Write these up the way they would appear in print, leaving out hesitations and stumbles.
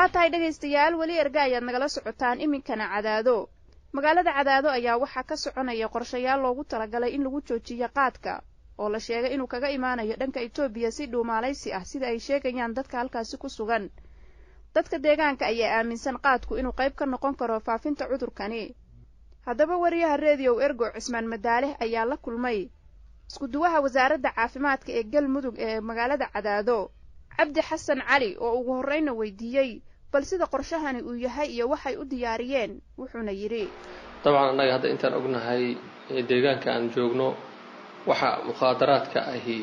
Waa tahay dhegaystayaal, weli Erga ayaad nagala socotaan. Iminkana Cadaado. Magaalada Cadaado ayaa waxaa ka soconaya qorshayaal loogu talagalay in lagu joojiyo qaadka oo la sheegay inuu kaga imaanayo dhanka Itoobiya si dhuumaalaysi ah, sida ay sheegayaan dadka halkaasi ku sugan. Dadka deegaanka ayaa aaminsan qaadku inuu qayb ka noqon karo faafinta cudurkani. Haddaba wariyaha Reediyow Ergo Cismaan Madaaleh ayaa la kulmay isku-duwaha wasaaradda caafimaadka ee Galmudug ee magaalada Cadaado, Cabdi Xasan Cali, oo ugu horreyna weydiiyey bal sida qorshahani uu yahay iyo waxay u diyaariyeen, wuxuuna yidhi: Dabcan annaga hadda intaan ognahay deegaanka aan joogno, waxa mukhaadaraadka ahi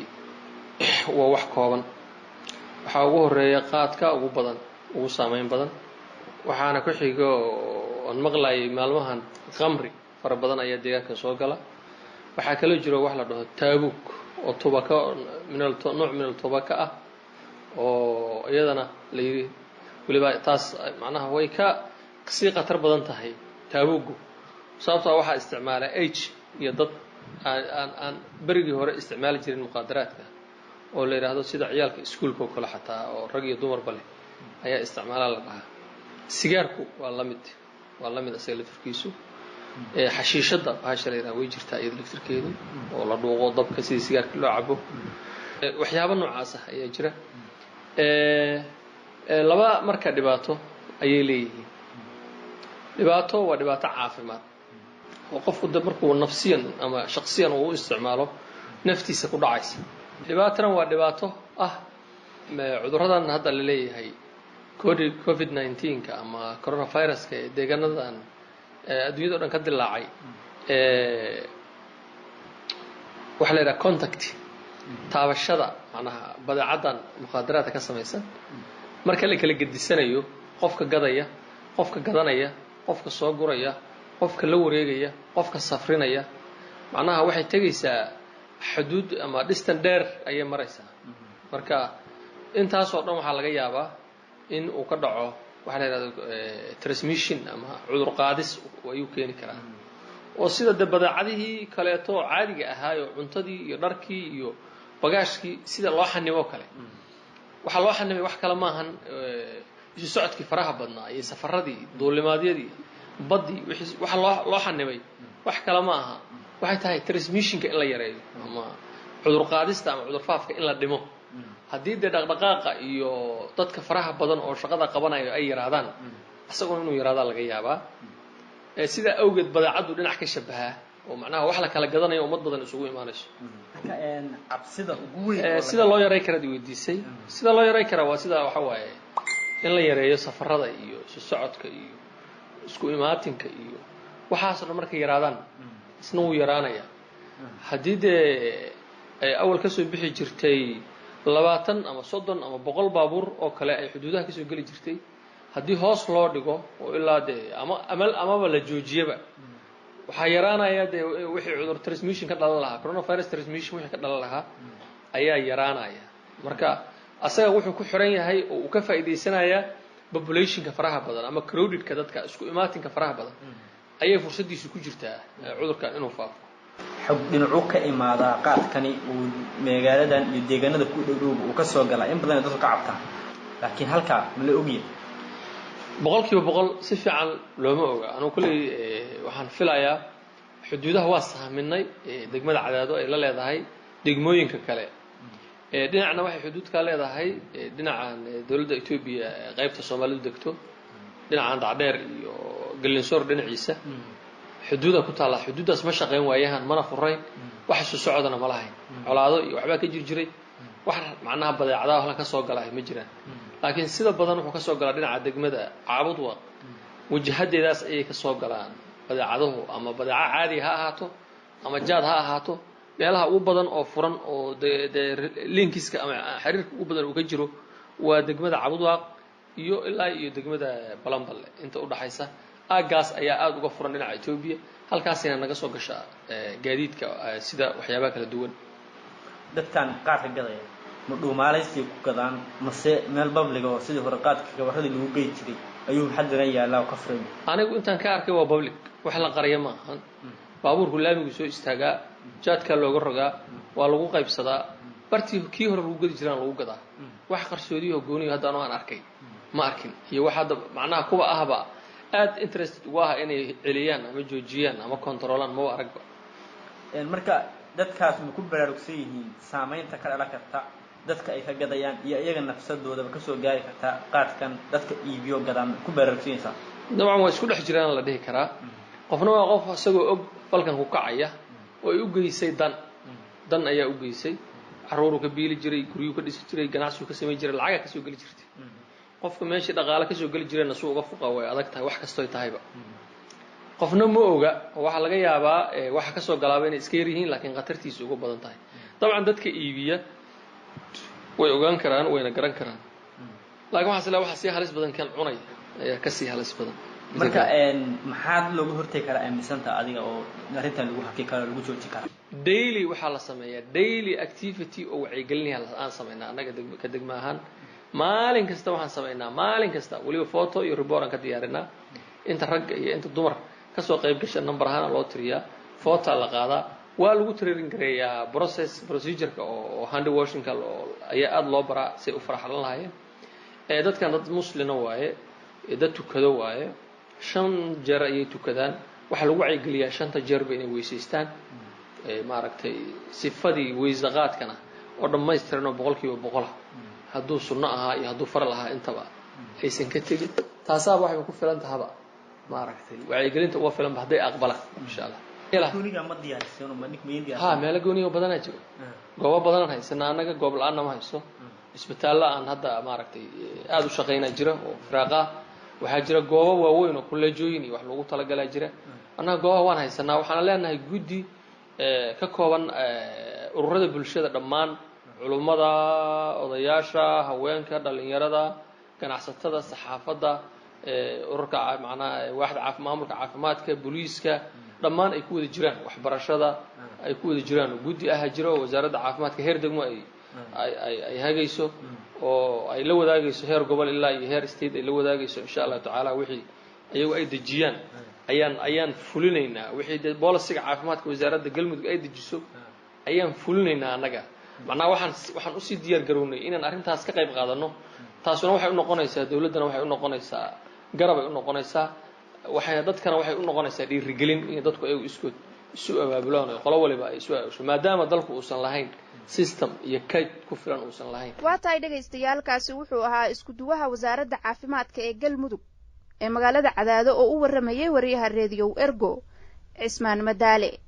waa wax kooban. Waxaa ugu horeeya qaadka, ugu badan, ugu saameyn badan. Waxaana ku xigo oon maqlayay maalmahan khamri fara badan ayaa deegaanka soo gala. Waxaa kaloo jiro wax la dhaho taabuug oo tubaka, nooc min altubaka ah, oo iyadana la yidhi weliba taas macnaha way ka sii khatar badan tahay taabuuggu, sababtoo waxaa isticmaala age iyo dad aan berigii hore isticmaali jirin muqaadaraadka, oo la yidhaahdo sida ciyaalka iskuulka oo kale xataa, oo rag iyo dumarba leh ayaa isticmaalaa la dhahaa. Sigaarku waa la mid isaga laftirkiisu. Xashiishadda bahasha la yidhaha way jirtaa iyada laftirkeedu, oo la dhuuqo dabka sidii sigaarka loo cabo. Waxyaabo noocaas ah ayaa jira. Laba marka dhibaato ayay leeyihiin. Dhibaato waa dhibaato caafimaad, oo qofku de markuu nafsiyan ama shaqsiyan uu u isticmaalo naftiisa ku dhacaysa. Dhibaatana waa dhibaato ah cudurradan hadda la leeyahay COVID-19-ka ama coronaviruska ee deegaanadan adduunyada o dhan ka dilaacay. Waxaa la yidhaha contact, taabashada macnaha badeecaddan mukhaadaraadka ka samaysan marka la kala gedisanayo, qofka gadaya, qofka gadanaya, qofka soo guraya, qofka la wareegaya, qofka safrinaya, macnaha waxay tegaysaa xuduud ama distance dheer ayay maraysaa. Marka intaasoo dhan waxaa laga yaabaa in uu ka dhaco waxaa la yidhahda transmission ama cudur qaadis ayuu keeni karaa, oo sida de badeecadihii kaleeto caadiga ahaayo, cuntadii iyo dharkii iyo bagaashkii sida loo xaniboo kale. Waxaa loo xanibay wax kale maahan, isu socodkii faraha badnaa iyo safaradii, duulimaadyadii, baddii, waxa loo xanibay wax kale ma aha, waxay tahay transmissionka in la yareeyo ama cudur qaadista ama cudur faafka in la dhimo. Haddii dee dhaqdhaqaaqa iyo dadka faraha badan oo shaqada qabanayo ay yaraadaan, isaguna inuu yaraadaa laga yaabaa. Sidaa awgeed badeecaddu dhinac ka shabahaa, oo macnaha wax la kala gadanayo ummad badan isugu imaanayso. Cabsida ugu weyn Sida loo yaray karaad weydiisay. Sida loo yaray karaa waa sida waxa waaye in la yareeyo safarada iyo isu socodka iyo isku imaatinka iyo waxaasoo dhan. Markay yaraadaan isna wuu yaraanaya. Haddii dee ay awal kasoo bixi jirtay 20 ama 30 ama 100 baabuur oo kale ay xuduudaha kasoo geli jirtay, haddii hoos loo dhigo oo ilaa dee ama amaba la joojiyaba, waxaa yaraanaya dee wixii cudur transmission ka dhalan lahaa, coronavirus transmission wixii ka dhalan lahaa ayaa yaraanaya. Marka asaga wuxuu ku xiran yahay oo uu ka faa'iidaysanayaa populationka faraha badan ama crowdedka, dadka isku imaatinka faraha badan ayay fursaddiisu ku jirtaa cudurkan inuu faafo. Xog dhinacuu ka imaadaa qaadkani uu magaaladan iyo deegaanada ku dhowdhowba uu ka soo galaa? In badan dadku ka cabtaa, laakiin halkaa ma la ogyahay? 100% si fiican looma oga. Anugu kolley waxaan filayaa xuduudaha waa sahminay degmada Cadaado ay la leedahay degmooyinka kale. Dhinacna waxay xuduud ka leedahay dhinacan dowladda Etoobiya, qaybta Soomaalidu degto, dhinacan Dacdheer iyo Galinsoor dhinaciisa xuduuda ku taalla. Xuduuddaas ma shaqayn waayahan, mana furayn, wax isu socodana ma lahayn, colaado iyo waxbaa ka jir jiray. Wax macnaha badeecadaha halkan ka soo galahay ma jiraan, laakiin sida badan wuxuu ka soo galaa dhinaca degmada Caabudwaq. Wajahadeedaas ayay ka soo galaan badeecaduhu, ama badeeco caadiga ha ahaato ama jaad ha ahaato. Meelaha ugu badan oo furan oo dee linkiska ama xiriirka ugu badan uu ka jiro waa degmada Cabudwaaq iyo ilaa iyo degmada Balanballe inta udhaxaysa. Aaggaas ayaa aada uga furan dhinaca Etoobiya, halkaasayna naga soo gashaa gaadiidka sida waxyaabaha kala duwan. Dadkan qaadka gadaya ma dhuumaalaysay ku gadaan mase meel public-ga oo sidii hore qaadka gabaradii lagu gey jiray ayuu xadiran yaallaa oo ka furay? Anigu intaan ka arkay waa public, wax la qarya ma ahan. Baabuurku laamigu soo istaagaa, jaadkaa looga rogaa, waa lagu qaybsadaa, bartii kii hore lagu gadi jiraan lagu gadaa. Wax qarsoodiyaho gooniyo hadda anu aan arkay Ma arkin. Iyo wax hadda macnaha kuwa ahba aad interested ugu ah inay celiyaan ama joojiyaan ama controlaan, maba aragba. Marka dadkaas ma ku baraarugsan yihiin saameynta ka dhalan karta dadka ay ka gadayaan iyo iyaga nafsadoodaba kasoo gaari karta qaadkan dadka iibiyo gadaan, ku baraarugsan yihiin? Dabcan waa isku dhex jiraan la dhihi karaa. Qofna waa qof isagoo og falkan ku kacaya oo ay u geysay dan. Dan ayaa u geysay: carruuruu ka biili jiray, guryuu ka dhisi jiray, ganacsigu ka samayn jiray, lacagaa kasoo geli jirtay. Qofka meeshii dhaqaale kasoo geli jirayna suu uga fuqa way adag tahay, wax kastoy tahayba. Qofna ma oga oo waxaa laga yaabaa waxa kasoo galaaba inay iska yar yihiin, laakiin khatartiisu uga badan tahay. Dabcan dadka iibiya way ogaan karaan, wayna garan karaan, laakiin waxaa isle waxa sii halis badan kan cunaya ayaa kasii halis badan. Marka maxaad looga hortegi karaa aaminsanta adiga oo arrintan lagu haki karo, lagu jooji karaa? Daily waxaa la sameeyaa daily activity oo wacyigelinaya aan samaynaa annaga ka degma ahaan. Maalin kasta waxaan samaynaa, maalin kasta weliba photo iyo report aan ka diyaarinaa, inta ragga iyo inta dumar kasoo qayb gasha number ahaana loo tiriyaa, photo la qaadaa, waa lagu training gareeyaa process procedureka oo hand washingka ayaa aada loo baraa say u faraxlan lahaayeen. Dadkan dad muslina waaye, dad tukado waaye, 5 jeer ayay tukadaan. Waxaa lagu wacyigeliyaa shanta jeerba inay weysaystaan, maaragtay, sifadii weysaqaadkana oo dhammaystiran oo 100%a, hadduu sunno ahaa iyo hadduu faral ahaa intaba aysan ka tegin. Taasaaba waxayba ku filan tahaba, maaragtay, wacyigelinta uga filanba hadday aqbalaan, insha Allah. Gooniga ma diyaarsan ma nink ma Ha, meelo gooniga badanaa jiro, goobo badanaan haysana annaga, goob la-aanna ma hayso. Isbitaallo aan hadda maaragtay aada u shaqaynaa jira oo firaaqa. Waxaa jira goobo waaweyn oo kolleejooyin iyo wax loogu talagalaa jira. Annaga goobaha waan haysanaa. Waxaana leenahay guddi ka kooban ururada bulshada dhammaan, culummada, odayaasha, haweenka, dhalinyarada, ganacsatada, saxaafadda, ururka macnaha waaxda maamulka caafimaadka, booliiska, dhammaan ay ku wada jiraan, waxbarashada ay ku wada jiraan. Guddi aha jiro oo wasaaradda caafimaadka heer degmo ay hagayso oo ay la wadaagayso heer gobol ilaa iyo heer state ay la wadaagayso. Insha Allahu tacaala wixii iyagu ay dejiyaan ayaan fulinaynaa. Wixii dee policyga caafimaadka wasaaradda Galmudug ay dejiso ayaan fulinaynaa annaga. Macnaha waxaan usii diyaar garownay inaan arrintaas ka qayb qaadano. Taasuna waxay u noqonaysaa dowladdana, waxay u noqonaysaa garab ay u noqonaysaa, waxay dadkana waxay u noqonaysaa dhiirigelin in dadku ayagu iskood isu abaabulaan oo qolo waliba ay isu abaabusho, maadaama dalku uusan lahayn system iyo kayd ku filan uusan lahayn. Waa tahay dhagaystayaalkaasi wuxuu ahaa isku-duwaha wasaaradda caafimaadka ee Galmudug ee magaalada Cadaado oo u warramayay wariyaha Reediyow Ergo, Cismaan Madaale.